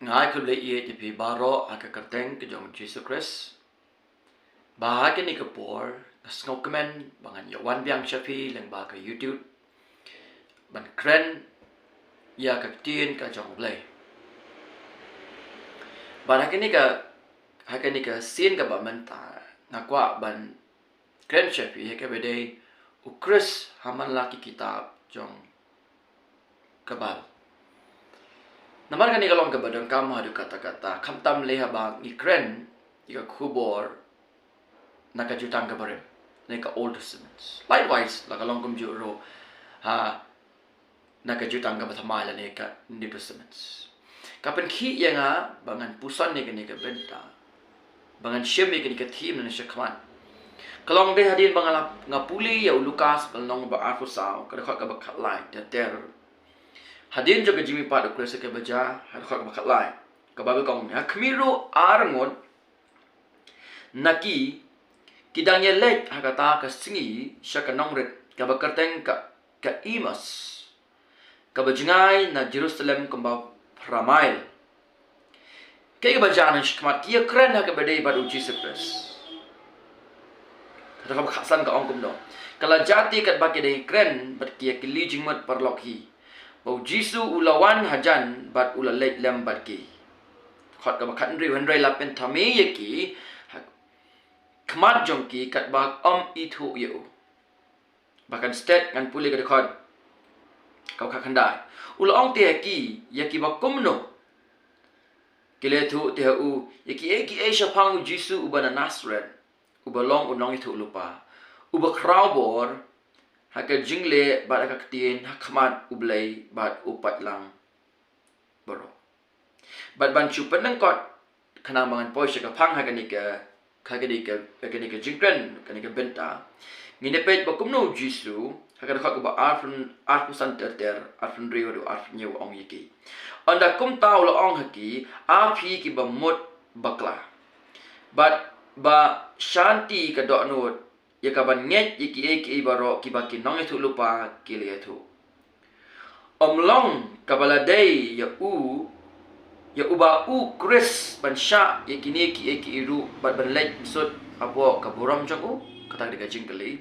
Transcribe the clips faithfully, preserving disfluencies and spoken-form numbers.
Nga ai khublei ïa phi baroh ha ka kyrteng ka jong Jisu Khrist. Ba ha kane ka por nga sngewkmen ba ngan ïa wan biang sha phi lyngba ka YouTube ban kren ïa ka ktien ka jong U Blei. Ba ha kane ka ha kane ka sien kaba mynta nga kwah ban kren sha phi ha kaba dei U Khrist ha man la ki kitab jong ka Baibl. Namar kane ka long kaba donkam haduh katta katta, khamtam lei haba ngi kren ïa ka khubor na ka Jutang kaba Rim, na ka Old Testament. Likewise la ka long kumjuh ruh ha na ka Jutang kaba Thymmai lane ka New Testament. Ka pynkhih ïa nga ba ngan puson ïa kane ka bynta, ba ngan shim ïa kane ka theme nangne shakhmat. Ka long dei hadien ba nga la, nga pule ïa u Lukas ka lynnong ba arphew saw, ka dkhot kaba khatlai ter ter. Hadien jong ka jingmihpat U Khrist ha kaba jia, ha dkhot kaba khatlai. Ka Baibl ka ong, ha khmih ruh ar ngut na ki, ki dang ïaleit ha kata ka sngi sha ka nongrit kaba kyrteng ka, ka Emmaus, kaba jngai na Jerusalem kumba phra mail. Kaei kaba jia nangne shakhmat? Ki ïakren ha kaba dei bad U Jisu Khrist. Kata kaba khatsan ka ong kumno: Ka la jia te katba ki dang ïakren bad ki ïakylli jingmut paralok hi, ba U Jisu u la wan hajan bad u la leit lem bad ki. Dkhot kaba khathynriew: Hynrei la pynthame ïa ki ha khmat jong ki katba ym ithuh ïa u. Ba kan stet ngan pule ka dkhot kaba khatkhyndai. U la ong te ha ki, ïa kiba kumno? Ki la ïathuh te ha u ïa kiei kiei shaphang U Jisu uba na Nasareth, uba long u nongïathuhlypa, uba khraw bor ha ka jingleh bad ha ka ktien ha khmat U Blei bad u paidlang baroh. Bad ban shu pynlyngkot khnang ba ngan poi sha ka phang ha kane ka, ha kane ka, ha kane ka jingkren, kane ka bynta, ngin ïa peit ba kumno U Jisu ha ka dkhot kaba arphew, arphew san ter ter, arphew hynriew haduh arphew hynñiew, u ong ïa ki. Ynda kumta u la ong ha ki, A phi kiba mut bakla bad ba shanti ka dohnud ïa ka ban ngeit ïa kiei kiei baroh kiba ki nongïathuhlypa ki la ïathuh. Ym long kaba la dei ïa u, ïa uba U Khrist ban shah ïa kine kiei kiei ruh bad ban leit mynsut hapoh ka burom jong u? Kata ka dei ka jingkylli.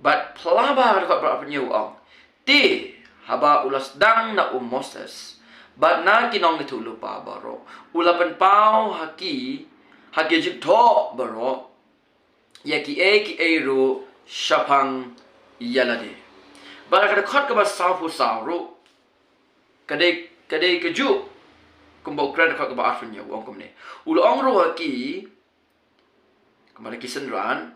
Bad pla ba ha ka dkhot ba arphew hynñiew u ong, Te haba u la sdang na u Moses bad na ki nongïathuhlypa baroh, u la pynpaw ha ki, ha ki jingthoh baroh, ïa kiei kiei ruh shaphang ïa lade. Bad ha ka dkhot kaba sawphew saw ruh, ka dei, ka dei kajuh kumba u kren ha ka dkhot kaba arphew hynñiew, u ong kumne: U la ong ruh ha ki, kumba ki synran,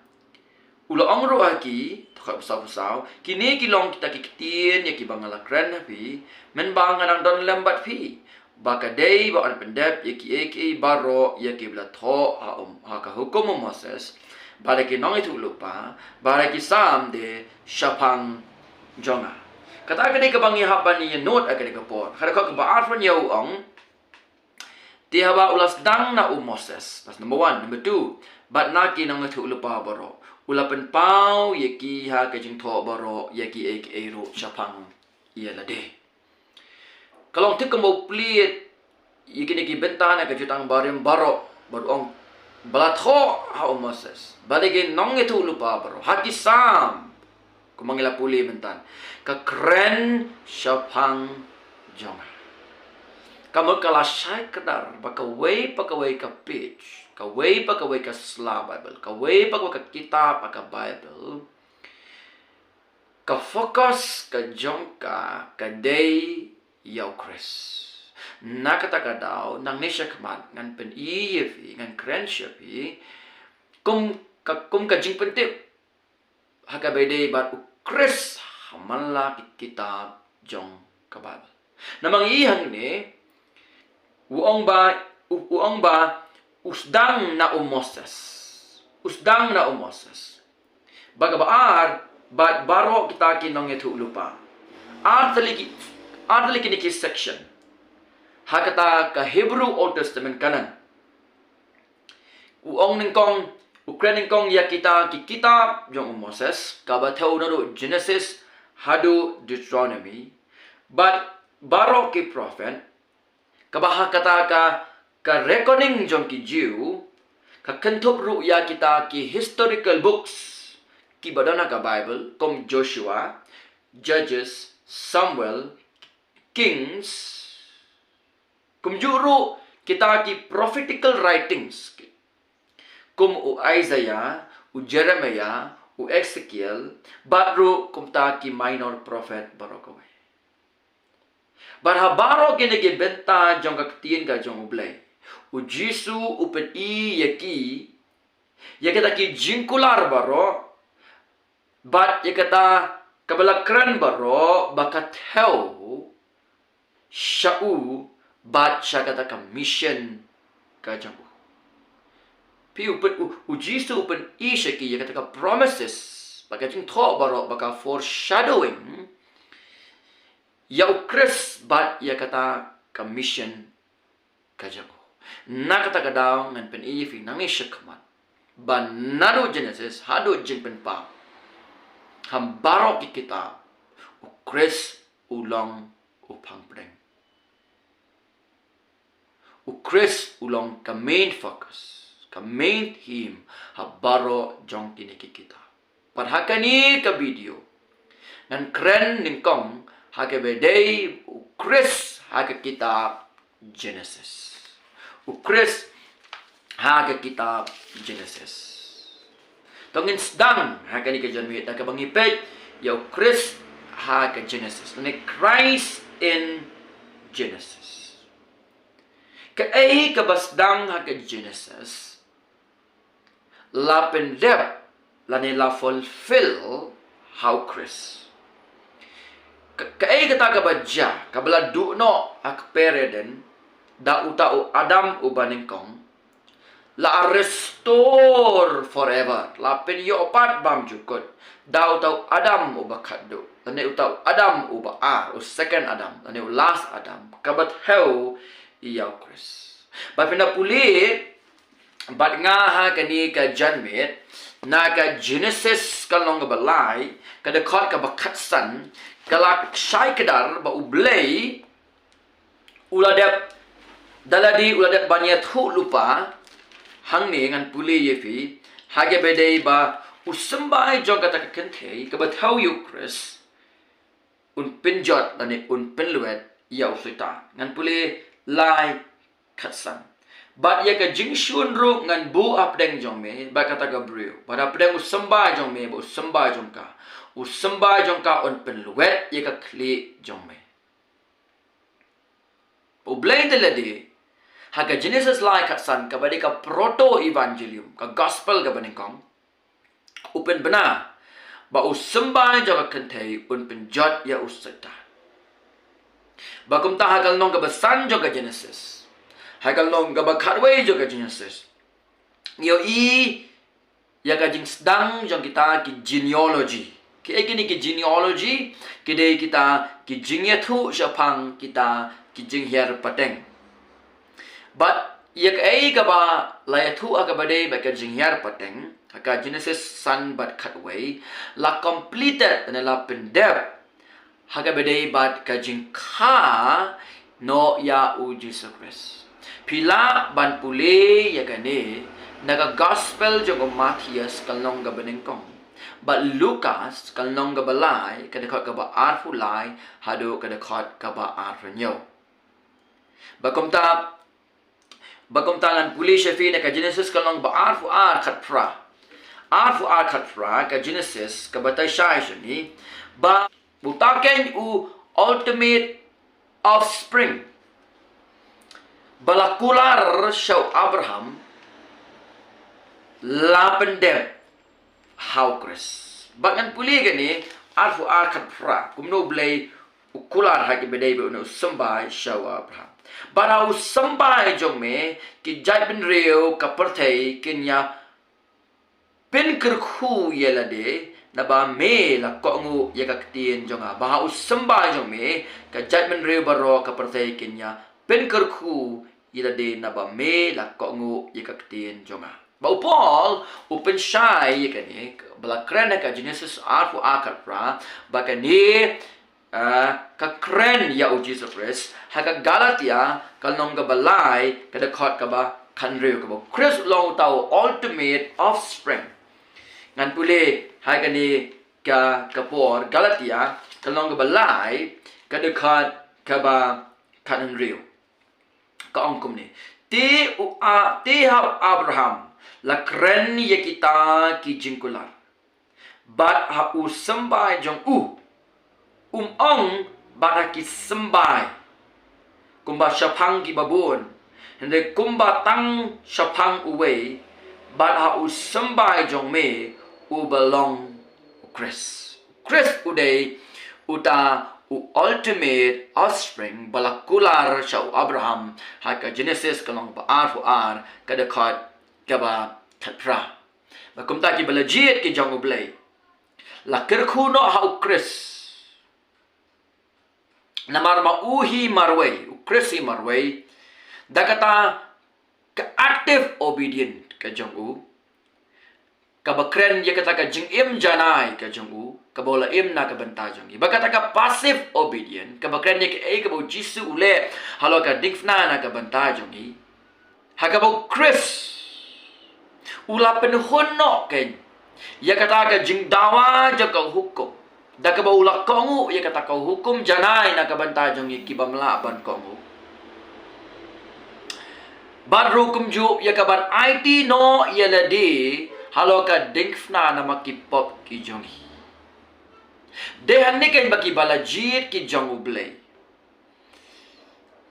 u la ong ruh ha ki, dkhot ba sawphew saw, Kine ki long kita ki ktien ïa kiba nga la kren ha phi mynba nga dang don lem bad phi, ba ka dei ba yn pyndep ïa kiei kiei baroh ïa kiba la thoh ha, um, ha ka hukum u Moses, bad ha ki nongïathuhlypa, bad ha ki salm de shaphang jong nga. Kata ka dei kaba ngi hap ban ïa note ha kane ka por. Ha ka dkhot kaba arphew hynñiew u ong, Te haba u la sdang na u Moses, that's number one. Number two, bad na ki nongïathuhlypa baroh, u la pynpaw ïa ki ha ka jingthoh baroh ïa kiei kiei ruh shaphang ïa lade. Ka long thik kumba u plie ïa kine ki bynta na ka Jutang Barim baroh, bad u ong, ba la thoh ha u Moses, bad ïa ki nongïathuhlypa baroh, ha ki salm, kumba ngi la pule mynta, ka kren shaphang jong nga. Ka mut ka la shai kdar ba kawei pa kawei ka page, kawei pa kawei ka sla Baibl, kawei pa kawei ka kitab ha ka Baibl, ka focus ka jong ka ka dei ïa U Khrist. Na kata ka daw, nangne shakhmat ngan pyni ïa phi, ngan kren sha phi kum ka, kum ka jingpyntip ha kaba ïadei bad U Khrist ha man la ki kitab jong ka Baibl. Namar ngi i hangne, u ong ba, u, u ong ba u sdang na u Moses. U sdang na u Moses. Bad kaba ar, bad baroh kita ki nongïathuhlypa. Ar tylli ki, ar tylli kine ki section ha kata ka Hebrew Old Testament Canaan. U ong nyngkong, u kren nyngkong ïa kita ki kitab jong u Moses, kaba thew naduh Genesis haduh Deuteronomy, bad baroh ki prophet, Kaba ha kata ka, ka reckoning jong ki Jiw, ka kynthup ruh ïa kita ki historical books, kiba don ha ka Bible, kum Joshua, Judges, Samuel, Kings, kumjuh ruh kita ki prophetical writings, kum u Isaiah, u Jeremiah, u Ezekiel, bad ruh kumta ki minor prophet baroh kawei. Bad ha baroh kine ki bynta jong ka ktien ka jong U Blei, U Jisu u pyni ïa ki, ïa kita ki jingkular baroh, bad ïa kata kaba la kren baroh ba ka thew sha u, bad sha kata ka mission ka jong u. Phi, u pyn-, u, U Jisu u pyni sha ki ïa kata ka promises, bad ka jingthoh baroh, bad ka foreshadowing ïa U Khrist bad ïa kata ka mission ka jong u. Na kata ka daw ngan pyni ïa phi nangne shakhmat, ba naduh Genesis haduh Jingpynpaw, ha baroh ki kitab, U Khrist u long u phang pdeng. U Khrist u long ka main focus, ka main theme ha baroh jong kine ki kitab. Bad ha kane ka video ngan kren nyngkong ha kaba ïadei U Khrist ha ka kitab Genesis. U Khrist ha ka kitab Genesis. To ngin sdang ha kane ka janmiet da kaba ngi peit ïa U Khrist ha ka Genesis, lane Christ in Genesis. Kaei kaba sdang ha ka Genesis la pyndep lane la fulfill ha U Khrist. Ka, kaei kata kaba jia, kaba la duh noh ha kper Eden da uta u Adam uba nyngkong, la restore forever, la pynïoh pat bymjukut da uta u Adam uba khatduh, lane uta u Adam uba ar, u second Adam, lane u last Adam, kaba thew ïa U Khrist. Ba phin da pule bad nga ha kane ka janmiet, na ka Genesis ka lynnong kaba lai, ka dkhot kaba khatsan, ka la shai kdar ba U Blei u la dep, da lade u la dep ban ïathuh lypa. Hangne ngan pule ïa phi ha kaba ïadei ba u symbai jong kata ka kynthei kaba thew ïa U Khrist, un pynjot lane un pynlwet ïa u Soitan. Ngan pule lai khatsan. Bad ïa ka jingshun ruh ngan buh hapdeng jong me bad kata ka briew, bad hapdeng u symbai jong me bad u symbai jong ka, u symbai jong ka un pynlwet ïa ka khlieh jong me. U Blei da lade ha ka Genesis lai khatsan, kaba dei ka proto evangelium, ka gospel kaba nyngkong, u pynbna ba u symbai jong ka kynthei un pynjot ïa u Soitan. Ba kumta ha ka lynnong kaba san jong ka Genesis, ha ka lynnong kaba khatwei jong ka Genesis, ngi ïohi ïa ka jingsdang jong kita ki genealogy. Kiei kine ki genealogy? Ki dei kita ki jingïathuh shaphang kita ki jinghiar pateng. Bad ïa kaei kaba la ïathuh ha kaba dei bad ka jinghiar pateng ha ka Genesis san bad khatwei, la completed, lane la pyndep ha kaba dei bad ka jingkha noh ïa U Jisu Khrist. Phi lah ban pule ïa kane na ka gospel jong u Mathaios ka lynnong kaba nyngkong, bad Lukas ka lynnong kaba lai, ka dkhot kaba arphew lai haduh ka dkhot kaba arphew hynñiew. Ba kumta, ba kumta ngan pule sha phi na ka Genesis ka lynnong ba arphew ar khatphra. Arphew ar khatphra ka Genesis ka batai shai sha ngi ba uta u khein, u ultimate offspring ba la kular sha u Abraham, la pyndep ha U Khrist. Bad ngan pule kane, arphew ar khatphra, kumno U Blei u kular ha kaba dei ba u symbai sha u Abraham. Bad ha u symbai jong me ki jaitbynriew ka pyrthei kin ïa pynkyrkhu ïa lade naba me la kohnguh ïa ka ktien jong nga. Ba ha u symbai jong me ka jaitbynriew baroh ka pyrthei kin ïa pynkyrkhu ïa lade naba me la kohnguh ïa ka ktien jong nga. Ba u Paul u pynshai ïa kane ba la kren ha ka Genesis arphew ar khatphra, ba kane ah, ka kren ïa u Jisu Khrist, ha ka Galatia, ka lynnong kaba lai, ka dkhot kaba khathynriew, kaba u Khrist u long uta u ultimate offspring. Ngan pule ha kane ka, ka por, Galatia, ka lynnong kaba lai, ka dkhot kaba khathynriew. Ka ong kumne. Te u A-, te ha u Abraham, la kren ïa kita ki jingkular. Bad ha u symbai jong u, um ong, bad ha ki symbai, kumba shaphang kiba bun, hynrei kumba tang shaphang uwei, bad ha u symbai jong me, uba long u Khrist. U Khrist u dei uta u ultimate offspring ba la kular sha u Abraham, ha ka Genesis ka lynnong ba arphew ar, ka dkhot kaba khatphra. Bad kumta kiba la jied ki jong U Blei, la kyrkhu noh ha u Khrist. Namar ma u hi marwei, u Khrist hi marwei, da kata ka active obedient ka jong u, kaba kren ïa kata ka jingim janai ka jong u, kaba u la im na ka bynta jong ngi. Bad kata ka passive obedient, kaba kren ïa kaei kaba u Jisu u leh halor ka diengphna na ka bynta jong ngi. Ha kaba u Khrist u la pynhun noh kein ïa kata ka jingdawa jong ka hukum, da kaba u la kohnguh ïa kata ka hukum janai na ka bynta jong ngi ki bym lah ban kohnguh. Bad ruh kumjuh ïa ka ban aiti noh ïa lade halor ka diengphna namar ki pop ki jong ngi. Dei hangne kein ba kiba la jied ki jong U Blei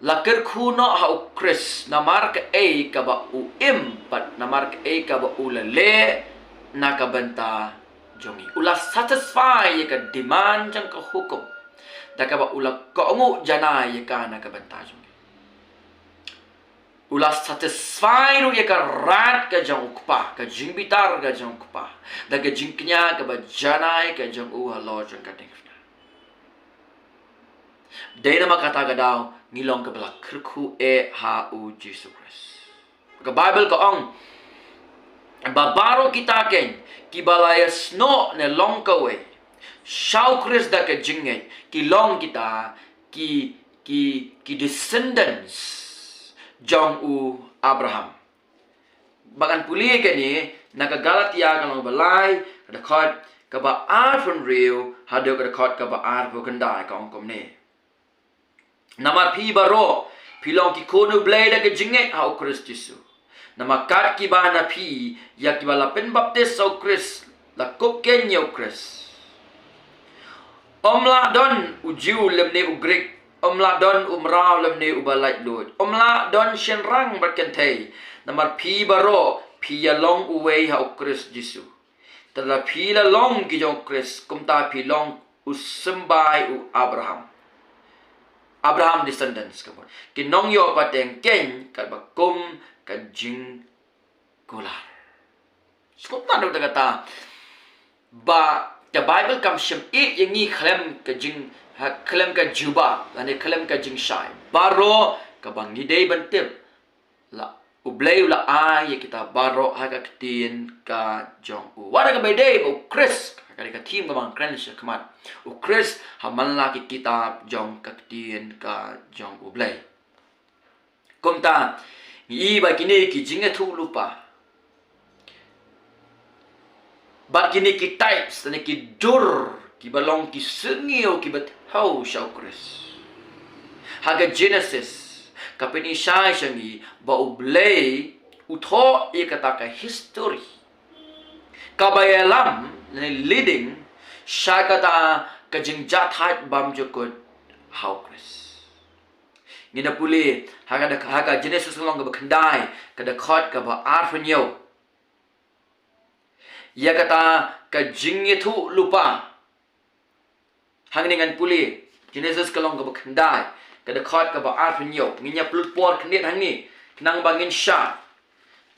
la kyrkhu noh ha u Khrist namar kaei kaba u im, bad namar kaei kaba u la leh na ka bynta jong ngi. U la satisfy ïa ka demand jong ka hukum, da kaba u la kohnguh janai ïa ka na ka bynta jong ngi. U la satisfy ruh ïa ka wrath ka jong u Kpa, ka jingbitar ka jong u Kpa, da ka jingkñia kaba janai ka jong u halor jong ka diengphna. Dei namar kata ka daw ngi long kiba la kyrkhu eh ha u Jisu Khrist. Ka Baibl ka ong ba baroh kita kein kiba la ïasnoh ne long kawei sha u Khrist da ka jingngeit, ki long kita ki, ki, ki descendants jong u Abraham. Ba ngan pule kane na ka Galatia ka lynnong ba lai, ka dkhot kaba arphew hynriew haduh ka dkhot kaba arphew khyndai, ka ong kumne. Namar phi baroh phi long ki khun U Blei da ka jingngeit ha u Khrist Jisu. Namar kat kiba na phi ïa kiba la pynbaptis ha u Khrist, la kup kein ïa u Khrist. Ym lah don u Jiw lymne u Grik, ym lah don u mraw lymne uba laitluid, ym lah don shynrang bad kynthei, namar phi baroh phi ïa long uwei ha u Khrist Jisu. Te lada phi la long ki jong u Khrist, kumta phi long u symbai u Abraham. Abraham descendants, ka mut ki nongïoh pateng kein katba kum ka jingkular. Sngewthuh da kata ba ka Baibl kam shym ïeh ïa ngi khlem ka jing, ha, khlem ka jubab lane khlem ka jingshai. Baroh kaba ngi dei ban tip, la U Blei u la ai ïa kita baroh ha ka ktien ka jong u. Wat la kaba dei ba u Khrist, ha ka dei ka theme kaba ngan kren shakhmat. U Khrist ha man la ki kitab jong ka ktien ka jong U Blei. Kumta ngi i ba kine ki jingïathuhlypa bad kine ki types, ne ki dur, kiba long ki syrngiew kiba thew sha u Khrist. Ha ka Genesis ka pyni shai sha ngi ba U Blei u thoh ïa kata ka history kaba ïalam, ne leading, sha kata ka jingjahthait bymjukut ha u Khrist. Ngin ïa pule ha ka, ha ka Genesis lynnong kaba khyndai, ka dkhot kaba arphew hynñiew. Ïa kata ka jingïathuhlypa. Hangne ngan pule, Genesis ka lynnong kaba khyndai, ka dkhot kaba arphew hynñiew. Ngin ïa pynlut por khyndiat hangne, khnang ba ngin shah.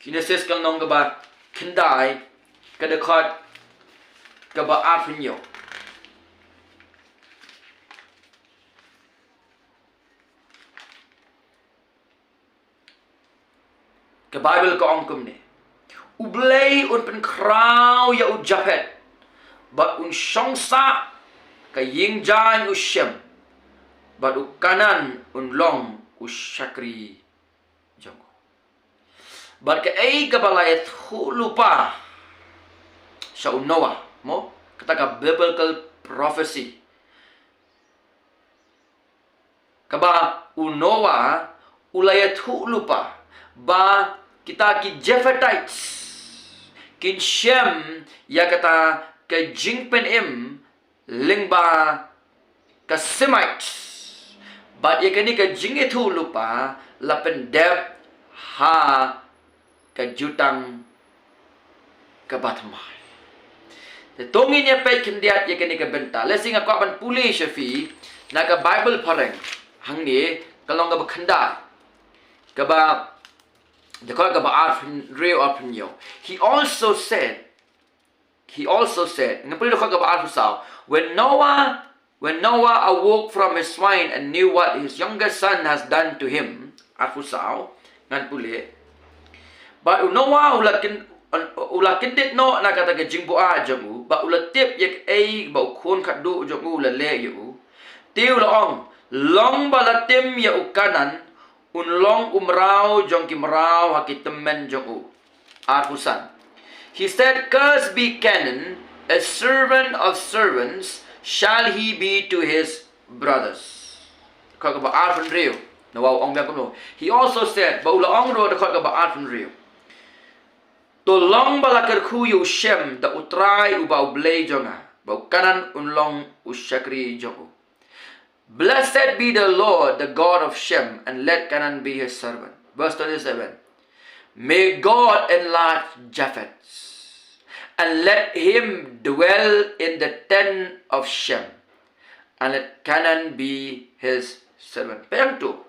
Genesis ka lynnong kaba khyndai, ka dkhot kaba arphew hynñiew. Ka Baibl ka ong kumne. U Blei un pynkhraw ïa u Japhet bad un shong sah ka ïing jaiñ u Shem, bad u Kanan un long u shakri jong u. Bad kaei kaba la ïathuh lypa sha u Noah, mo, kata ka biblical prophecy. Kaba u Noah u la ïathuh lypa ba kita ki Japhetites kin shem ïa kata ka jingpynim lyngba ka Semites. Bad ïa kane ka jingïathuh lypa la pyndep ha ka jutang kaba thymmai. Te to ngin ïa peit khyndiat ïa kane ka bynta. Lehse nga kwah ban pule sha phi na ka Bible phareng hangne, ka lynnong kaba khyndai, kaba, dkhot kaba arphew hynriew, arphew hynñiew. He also said, he also said, ngan pule dkhot kaba arphew saw, when Noah, when Noah awoke from his swine and knew what his younger son has done to him, arphew saw, ngan pule. Bad u Noah u la kyn-, u la kyndit noh na kata ka jingbuaid jong u, bad u la tip ïa kaei ba u khun khatduh jong u u la leh ïa u. Te u la ong, long ba la tim ïa u Kanan, un long u mraw jong ki mraw ha ki tymmen jong u. Arphew san. He said, "Cursed be Canaan, a servant of servants shall he be to his brothers." Dkhot kaba arphew hynriew. Noah u ong biang kumno. He also said, bad u la ong ruh, dkhot kaba arphew hynriew, to long ba la kyrkhu ïa u Shem da U Trai uba U Blei jong nga, ba u Kanan un long u shakri jong u. "Blessed be the Lord, the God of Shem, and let Canaan be his servant." Verse twenty-seven. "May God enlarge Japheth, and let him dwell in the tent of Shem, and let Canaan be his servant." Peit hangto.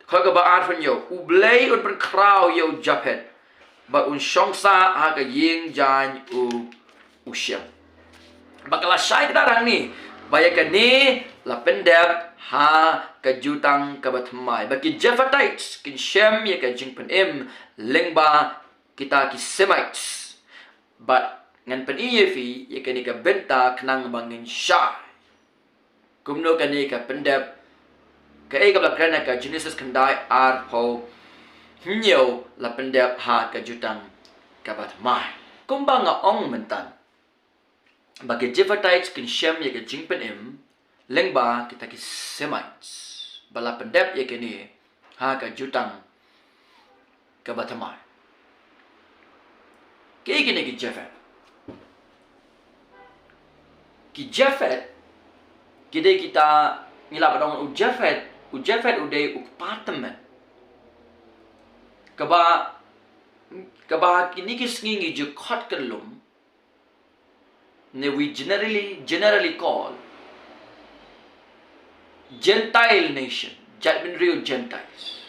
Dkhot kaba arphew hynñiew, U Blei un pynkhraw ïa u Japheth, bad un shong sah ha ka ïing jaiñ u, u Shem. Bad ka la shai kdar hangne ba ïa kane la pyndep ha ka jutang kaba thymmai, ba ki Japhetites kin shem ïa ka jingpynim lyngba kita ki Semites. Bad ngan pyni ïa phi ïa kane ka bynta khnang ba ngin shai kumno kane ka pyndep, kaei kaba la kren ha ka Genesis khyndai arphew hynñiew la pyndep ha ka jutang kaba thymmai. Kumba nga ong mynta, ba ki Japhetites kin shem ïa ka jingpynim lyngba kita ki Semites, ba la pyndep ïa kane ha ka jutang kaba thymmai. Kiei kine ki Japhet? Ki Japhet ki dei kita, ngi lah ban ong u Japhet, u Japhet u dei u kpa tymmen. Kaba, kaba kine ki sngi ngi ju khot kyllum, ne we generally, generally call Gentile nation, jaitbynriew Gentiles.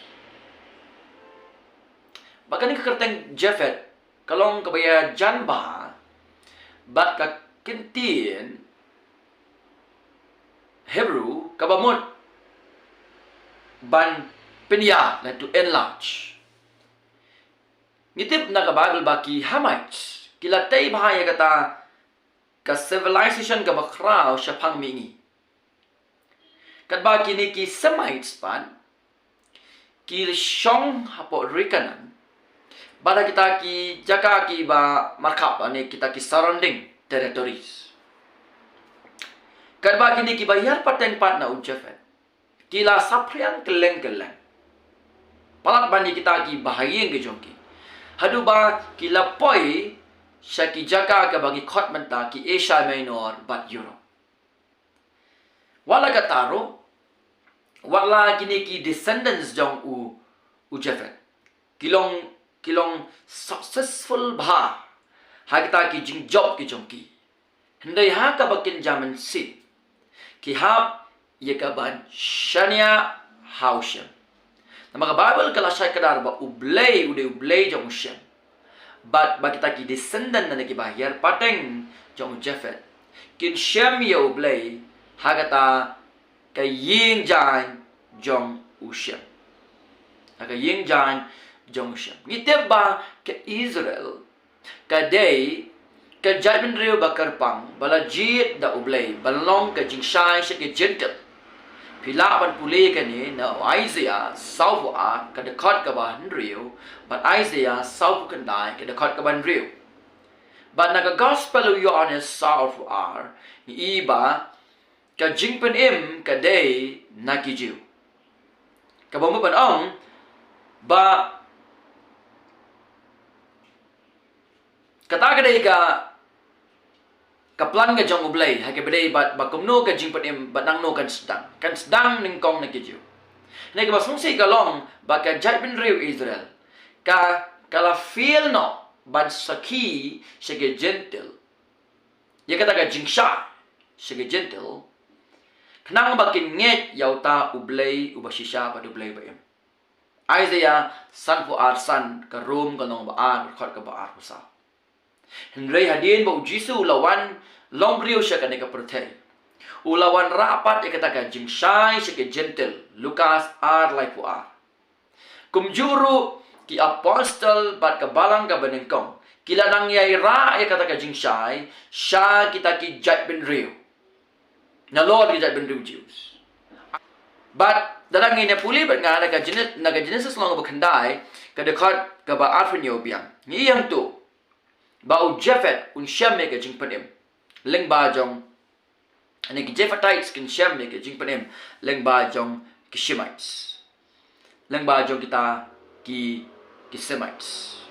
Bad kane ka kyrteng Japhet ka long kaba ïajan bha bad ka ktien Hebrew kaba mut ban pynïar, like to enlarge. Ngi tip na ka Bible ba ki Hamites ki la tei bha ïa kata ka civilization kaba khraw shaphang mihngi. Katba kine ki Semites pat ki shong hapoh ri Kanaan, bad ha kita ki jaka kiba markhap, ne kita ki surrounding territories. Katba kine kiba hiar pateng pat na u Japhet ki la saphriang kylleng kylleng, palat ban ïa kita ki bahaïing ki jong ki, haduh ba ki la poi sha ki jaka kaba ngi khot mynta ki Asia Minor bad Europe. Wat la katta ruh, wat la kine ki descendants jong u, u Japhet ki long, ki long successful bha ha kita ki jingjop ki jong ki. Hynrei ha kaba kynja mynsiem ki hap ïa ka ban shaniah ha u Shem. Namar ka Bible ka la shai kdar ba U Blei u dei U Blei jong u Shem. Bad ba kita ki descendant, ne kiba hiar pateng jong u Japhet, kin shem ïa U Blei ha kata ka ïing jaiñ jong u Shem. Ha ka ïing jaiñ jong u Shem. Ngi tip ba ka Israel ka dei ka jaitbynriew ba kyrpang, ba la jied da U Blei ban long ka jingshai sha ki Jentil. Phi lah ban pule kane na Isaiah sawphew ar, ka dkhot kaba hynriew, bad Isaiah sawphew khyndai, ka dkhot kaba hynriew. Bad na ka Gospel u Ïohannes sawphew ar, ngi i ba ka jingpynim ka dei na ki Jiw. Kaba mut ban ong ba kata ka dei ka, ka plan ka jong U Blei ha kaba dei ba, ba kumno ka jingpynim, ba nangno kan sdang, kan sdang nyngkong na ki Jiw. Hynrei kaba sngewsih ka long ba ka jaitbynriew Israel ka, ka la fail noh ban sakhi sha ki Jentil ïa kata ka jingshai sha ki Jentil, khnang ba kin ngeit ïa uta U Blei uba shisha bad U Blei ba im. Isaiah sanphew ar san, ka Rom ka lynnong ba ar, dkhot kaba arphew saw. Hynrei hadien ba U Jisu u la wan long briew sha kane ka pyrthei, u la wanrah pat ïa kata ka jingshai sha ki Jentil, Lukas ar laiphew ar. Kumjuh ruh ki apostol bad ka balang kaba nyngkong ki la nang ïai rah ïa kata ka jingshai sha kita ki jaitbynriew, nalor ki jaitbynriew Jews. Bad lada ngin ïa pule bad nga na ka Gene-, na ka Genesis lynnong ba khyndai, ka dkhot kaba arphew hynñiew biang, ngi ïohi hangto ba u Japhet un shem ïa ka jingpynim lyngba jong, ne ki Japhetites kin shem ïa ka jingpynim lyngba jong ki Shemites, lyngba jong kita ki, ki Semites.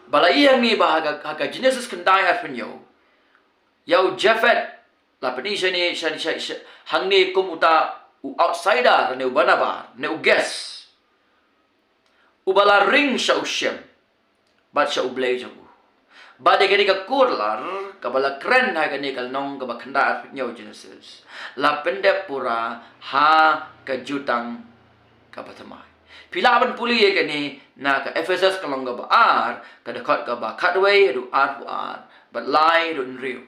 Ba la ïohi hangne ba ha ka, ha ka Genesis khyndai arphew hynñiew, ïa u Japhet la pyni shane, shane, shane, shane, hangne kum uta u outsider, ne uba nabar, ne u guest, uba la ring sha u Shem bad sha U Blei jong u. Bad ïa kane ka kurlar kaba la kren ha kane ka lynnong kaba khyndai arphew hynñiew Genesis, la pyndep pura ha ka jutang kaba thymmai. Phi lah ban pule ïa kane na ka Ephesus ka lynnong kaba ar, ka dkhot kaba khatwei haduh arphew ar, bad lai haduh hynriew.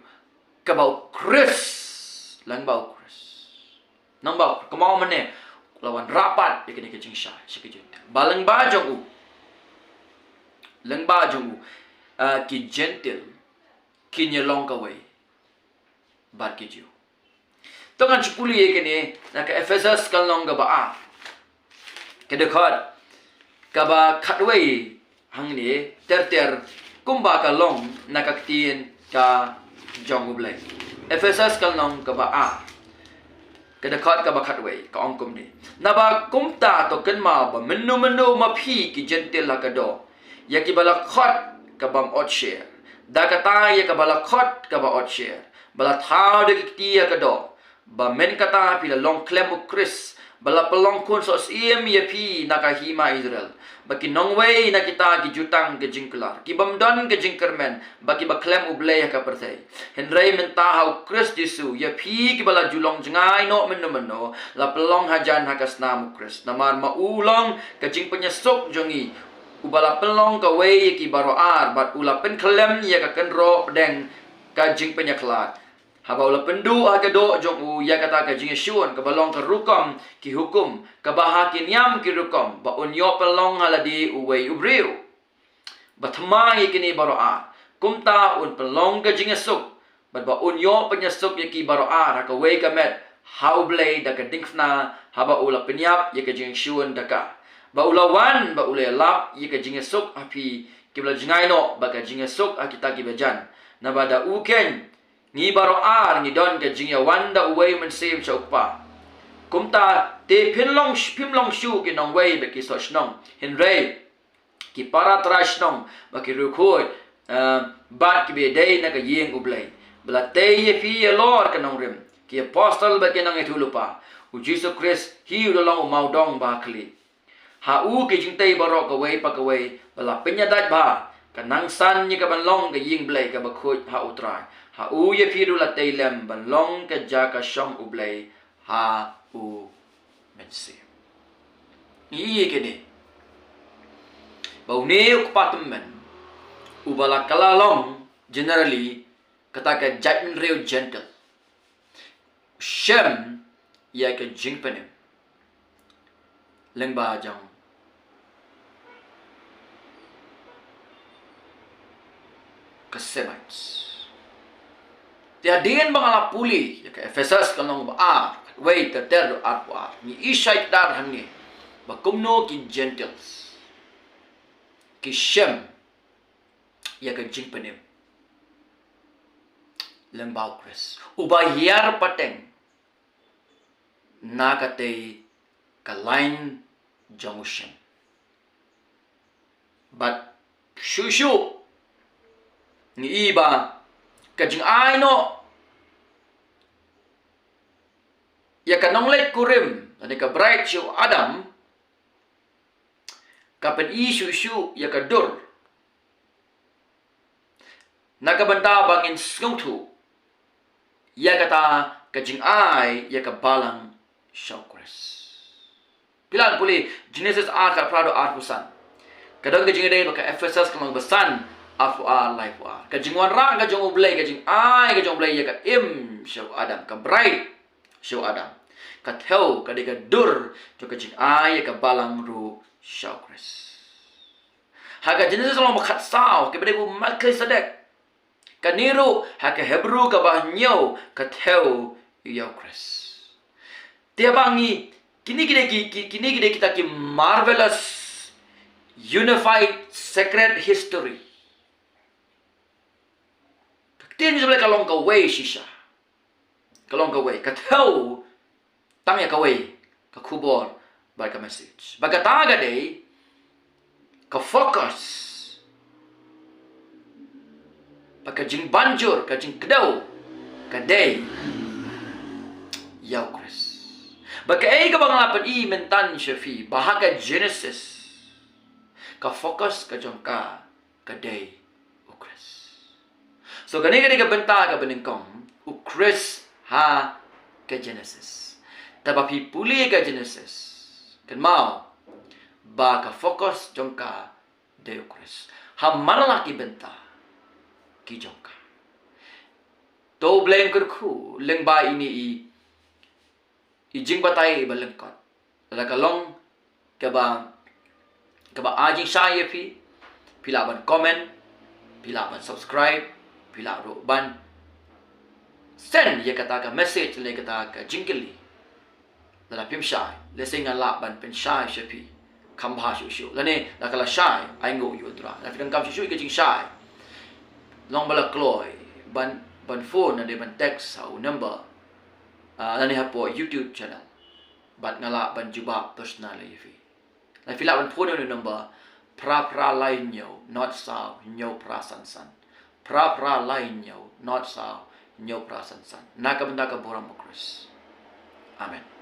Kaba u Khrist, lyngba u Khrist, lyngba u Khrist, kumba mynne u la wanrah pat ïa kane ka jingshai sha ki Jentil, ba lyngba jong u, lyngba jong u, ah, ki Jentil kin ïa long kawei bad ki Jiw. To ngan shu pule ïa kane na ka Ephesus ka lynnong kaba ar, ka dkhot kaba khatwei, hangne ter ter kumba ka long na ka ktien ka jong U Blei. Ephesus ka lynnong kaba ar, ka dkhot kaba khatwei, ka ong kumne: Naba kumta to kynmaw ba mynno mynno ma phi ki Jentil ha ka doh, ïa kiba la khot ka bym ot sher, da kata ïa kaba la khot kaba ot sher, ba la thaw da ki kti ha ka doh, ba mynta kata phi la long khlem u Khrist, ba la pynlong khun sohsyiem ïa phi na ka hima Israel, ba ki nongwei na kita ki jutang ka jingkular, ki bym don ka jingkyrmen, ba kiba khlem U Blei ha ka pyrthei. Hynrei mynta ha u Khrist Jisu, ïa phi kiba la ju long jngai noh mynno mynno, la pynlong hajan ha ka snam u Khrist. Namar ma u u long ka jingpynïasuk jong ngi, uba la pynlong kawei ïa ki baroh ar, bad u la pynkhyllem ïa ka kynroh pdeng ka jingpynïakhlad, haba u la pynduh ha ka doh jong u ïa kata ka jingïashun kaba long ka rukom ki hukum, kaba ha ki niam ki rukom, ba un ïoh pynlong ha lade uwei u briew. Ba thymmai ïa kine baroh ar, kumta un pynlong ka jingïasuk, bad ba un ïoh pynïasuk ïa ki baroh ar ha kawei ka met ha U Blei da ka diengphna, haba u la pynïap ïa ka jingïashun da ka. Ba u la wan, ba u la ïalap ïa ka jingïasuk ha phi kiba la jngai noh, bad ka jingïasuk ha kita kiba jan. Naba da u keiñ ngi baroh ar ngi don ka jingïawan da uwei u Mynsiem sha u Kpa. Kumta te phin long, phim long shuh ki nongwei bad ki sohshnong, hynrei ki para trai shnong bad ki riewkhuid, eh, bad kiba ïadei na ka ïing U Blei. Ba la tei ïa phi halor ka nongrim, ki apostol bad ki nongïathuhlypa, u Jisu Khrist hi u la long u mawdong ba ha khlieh. Ha u ki jingtei baroh kawei pa kawei ba la pynïadait bha, ka nang san ïa ka ban long ka ïing Blei kaba khuid ha u Trai. Ha u ïa phi ruh la tei lem ban long ka jaka shong U Blei ha u Mynsiem. Ngi ïohi kane, ba une u kpa tymmen, uba la kylla long generally kata ka jaitbynriew Jentil, u shem ïa ka jingpynim lyngba jong ka Semites. Te hadien ba nga la pule ïa ka Ephesus ka lynnong ba ar, wei ter ter haduh arphew ar, ngi i shai kdar hangne ba kumno ki Gentiles ki shem ïa ka jingpynim lyngba u Khrist uba hiar pateng na katei ka lain jong u Shem. Bad shuh shuh ngi i ba ka jingai noh ïa ka nongleit kurim lane ka bride sha u Adam ka pyni shuh shuh ïa ka dur na ka bynta ba ngin sngewthuh ïa kata ka jingai ïa ka balang sha u Khrist. Phi lah ban pule Genesis ar khatphra haduh arphew san. Ka don ka jingïadei bad ka Ephesus ka lynnong ba san arphew ar, laiphew ar. Ka jingwanrah ka jong U Blei, ka jingai ka jong U Blei ïa ka im sha u Adam, ka bride sha u Adam, ka thew ka dei ka dur jong ka jingai ïa ka balang ruh sha u Khrist. Ha ka Genesis lynnong ba khatsaw, kaba dei u Melkisedek. Kane ruh ha ka Hebru kaba hynñiew ka thew ïa u Khrist. Te ba ngi, kine ki dei ki, ki, kine ki dei kita ki marvelous unified sacred history. Ka ktien jong U Blei ka long kawei shisha. Ka long kawei, ka thew tang ïa kawei ka khubor bad ka message. Bad kata ka dei ka focus bad ka jingbanjur, ka jingkdew ka dei ïa u Khrist. Bad kaei kaba nga la pyni mynta sha phi ba ha ka Genesis ka focus ka jong ka ka dei u Khrist. So kane ka dei ka bynta kaba nyngkong, u Khrist ha ka Genesis. Te ba phi pule ka Genesis, kynmaw ba ka focus jong ka dei u Khrist ha man la ki bynta ki jong ka. To U Blei un kyrkhu lyngba ine i i jingbatai iba lyngkot. Lada ka long kaba, kaba ai jingshai ïa phi, phi lah ban comment, phi lah ban subscribe, phi lah ruh ban send ïa kata ka message lane kata ka jingkylli. Lada phim shai, lehse ngan lah ban pynshai sha phi kham bha shuh shuh. Lane lada ka la shai, ai nguh ïa u Trai. Lada phi donkam shuh shuh ïa ka jingshai, long ba la kloi ban, ban phone lane ban text ha u number, ah, lane hapoh YouTube channel. Bad nga lah ban jubab personal ïa phi. Lane phi lah ban phone ïa u number phra phra lai hynñiew nod saw hynñiew phra san san. Phra phra lai hynñiew nod saw hynñiew phra san san. Na ka bynta ka burom u Khrist. Amen.